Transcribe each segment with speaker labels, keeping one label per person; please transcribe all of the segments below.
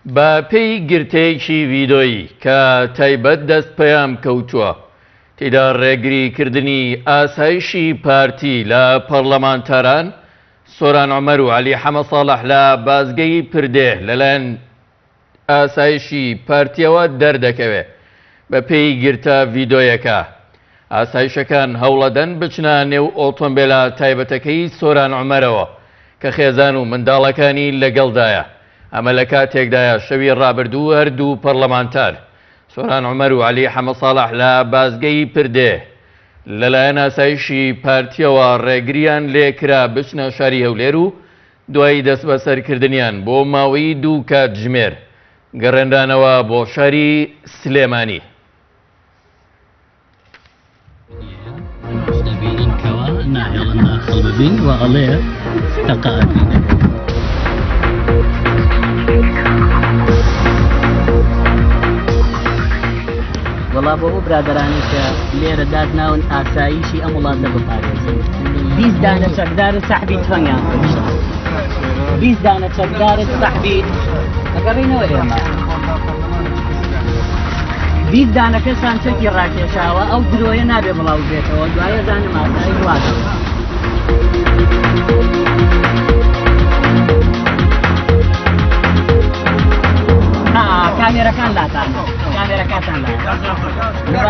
Speaker 1: بە پێی گرتەیەکی ڤیدۆیی کە تایبەت دەست پەیام کەوتووە، تێیدا ڕێگری کردنی ئاسایشی پارتی لە پەڕلەمانتاران سۆران عومەر و عەلی حەمەساڵح لە بازگەی پردێ لەلایەن ئاسایشی پارتیەوە دەردەکەوێ. بەپێی گرتە ڤیدۆیەکە، ئاسایشەکان هەوڵەدەن بچنە نێو ئۆتۆمبێلە تایبەتەکەی سۆران عومەرەوە کە خێزان و منداڵەکانی لەگەڵدایە. ئەمە لە کاتێکدایە شەوی ڕابردوو هەردوو پەڕلەمانتار سۆران عومەر و عەلی حەمەساڵح لە بازگەی پردێ لەلایەن ئاسایشی پارتیەوە ڕێگریان لێکرا بچنە شاری هەولێر و دوای دەستبەسەرکردنیان بۆ ماوەی دوو کاتژمێر گەڕێنرانەوە بۆ شاری سلێمانی.
Speaker 2: دەبینن کەوا ناهێڵن داخڵ ببین و ئەڵێ تەقە ئەکەین. وەڵا بۆ ئەو برادەرانەی کە لێرە داتناون ئاسایشی ئەم وڵاتە بپارێزن 20 دانە چەکدارت سەحبی تفەنگیان فرۆشت 20 دانە چەکدارت سەحبی ئەگەڕینەوە ئێمە 20 دانە کەسان چەکی ڕاکێشاوە ئەو درۆیە نابێ بڵاو بێتەوە دوایە زانم ئاسایی وڵاتە. کامێرەکان لاتان کامێرەکانتان لا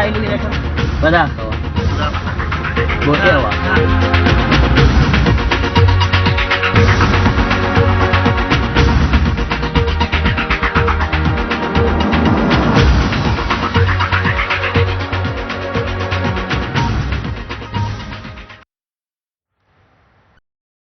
Speaker 2: بەداخەوە بۆ ئێوە.